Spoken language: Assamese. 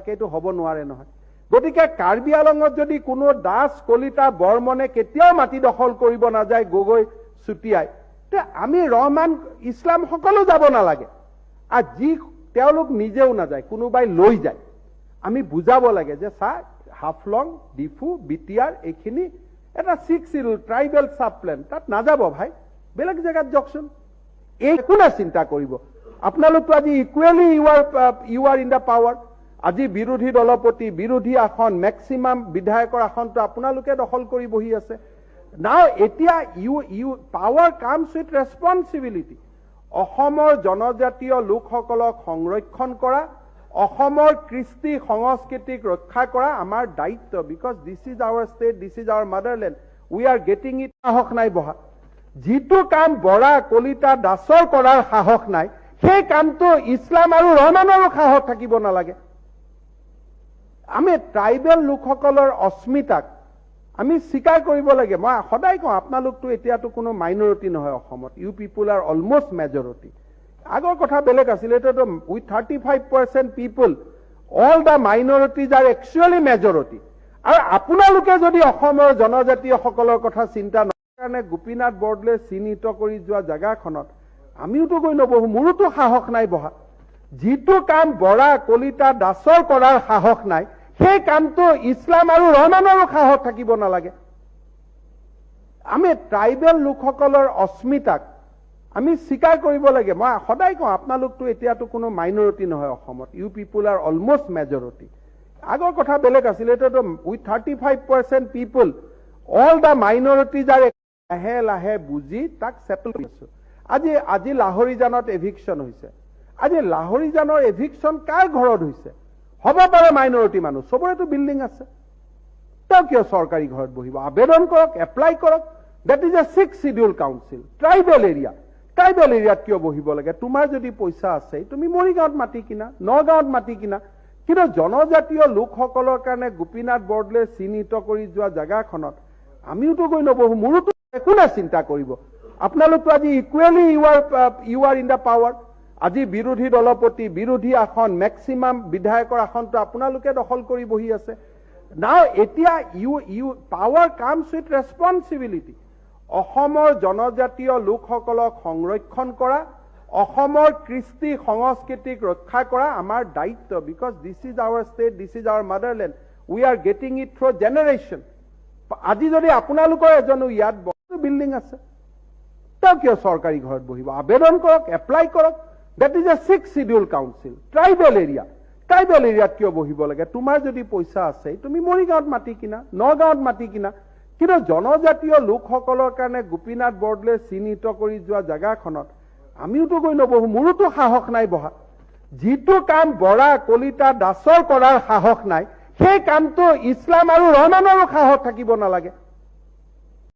থাকে, এইটো হ'ব নোৱাৰে নহয়। গতিকে কাৰ্বি আলঙত যদি কোনো দাস, কলিতা, বৰ্মনে কেতিয়াও মাটি দখল কৰিব নাযায়, গগৈ, চুতীয়াই, তে আমি ৰহমান, ইছলাম সকলো যাব নালাগে। আৰু যি তেওঁলোক নিজেও নাযায়, কোনোবাই লৈ যায়। আমি বুজাব লাগে যে চা, হাফলং, ডিফু, বিটিআৰ এইখিনি এটা Sixth Schedule tribal sub plan, তাত নাযাব ভাই, বেলেগ জেগাত যাওকচোন। এই কোনে চিন্তা কৰিব? আপোনালোকতো আজি equally you are in the power। আজি বিৰোধী দলপতি, বিৰোধী আসন, মেক্সিমাম বিধায়কৰ আসনটো আপোনালোকে দখল কৰি বহি আছে। নাও এতিয়া you power comes with responsibility। অসমৰ জনজাতীয় লোকসকলক সংৰক্ষণ কৰা, অসমৰ কৃষ্টি সংস্কৃতিক ৰক্ষা কৰা আমাৰ দায়িত্ব, because this is our state, this is our motherland, we are getting it। সাহস নাই বহা। যিটো কাম বৰা, কলিতা, দাসৰ কৰাৰ সাহস নাই, সেই কামটো ইছলাম আৰু ৰহমানৰো সাহস থাকিব নালাগে। আমি ট্ৰাইবেল লোকসকলৰ অস্মিতাক আমি স্বীকাৰ কৰিব লাগে। মই সদায় কওঁ, আপোনালোকতো এতিয়াতো কোনো মাইনৰিটি নহয় অসমত। You people are almost majority। আগৰ কথা বেলেগ আছিলে, এতিয়াতো with 35% people, all the minorities are actually majority। আৰু আপোনালোকে যদি অসমৰ জনজাতীয়সকলৰ কথা চিন্তা নকৰে, কাৰণে গোপীনাথ বৰদলৈ চিহ্নিত কৰি যোৱা জেগাখনত আমিওতো গৈ নবহো, মোৰোতো সাহস নাই বহা। যিটো কাম বৰা, কলিতা, দাসৰ কৰাৰ সাহস নাই, সেই কামটো ইছলাম আৰু ৰহমানৰো সাহস থাকিব নালাগে। আমি ট্ৰাইবেল লোকসকলৰ অস্মিতাক আমি স্বীকাৰ কৰিব লাগে। মই সদায় কওঁ, আপোনালোকতো এতিয়াতো কোনো মাইনৰিটি নহয় অসমত। You people are almost majority। আগৰ কথা বেলেগ আছিলে, এতিয়াতো with 35% people, all the minorities are লাহে লাহে বুজি তাক ছেটেল কৰিছো। আজি লাহৰিজানত এভিকশ্যন হৈছে। আজি লাহৰিজানৰ এভিকশ্যন কাৰ ঘৰত হৈছে? হ'ব পাৰে মাইনৰিটি মানুহ, চবৰেতো বিল্ডিং আছে। তেওঁ কিয় চৰকাৰী ঘৰত বহিব? আবেদন কৰক, এপ্লাই কৰক। That is a Sixth Schedule council tribal area। Tribal এৰিয়াত কিয় বহিব লাগে? তোমাৰ যদি পইচা আছে, তুমি মৰিগাঁৱত মাটি কিনা, নগাঁৱত মাটি কিনা। কিন্তু জনজাতীয় লোকসকলৰ কাৰণে গোপীনাথ বৰদলৈ চিহ্নিত কৰি যোৱা জেগাখনত আমিওতো গৈ নবহো, মোৰোতো কোনে চিন্তা কৰিব? আপোনালোকতো আজি equally you are in the power। আজি বিৰোধী দলপতি, বিৰোধী আসন, মেক্সিমাম বিধায়কৰ আসনটো আপোনালোকে দখল কৰি বহি আছে। নাও এতিয়া you power comes with responsibility। অসমৰ জনজাতীয় লোকসকলক সংৰক্ষণ কৰা, অসমৰ কৃষ্টি সংস্কৃতিক ৰক্ষা কৰা আমাৰ দায়িত্ব, because this is our state, this is our motherland, we are getting it through generation। আজি যদি আপোনালোকৰ এজনো ইয়াত বিল্ডিং আছে, তেওঁ কিয় চৰকাৰী ঘৰত বহিব? আবেদন কৰক, এপ্লাই কৰক। That is a Sixth Schedule council tribal area। Tribal এৰিয়াত কিয় বহিব লাগে? তোমাৰ যদি পইচা আছে, তুমি মৰিগাঁৱত মাটি কিনা, নগাঁৱত মাটি কিনা। কিন্তু জনজাতীয় লোকসকলৰ কাৰণে গোপীনাথ বৰদলৈ চিহ্নিত কৰি যোৱা জেগাখনত আমিওতো গৈ নবহো, মোৰোতো সাহস নাই বহা। যিটো কাম বৰা, কলিতা, দাসৰ কৰাৰ সাহস নাই, সেই কামটো ইছলাম আৰু ৰহমানৰো সাহস থাকিব নালাগে।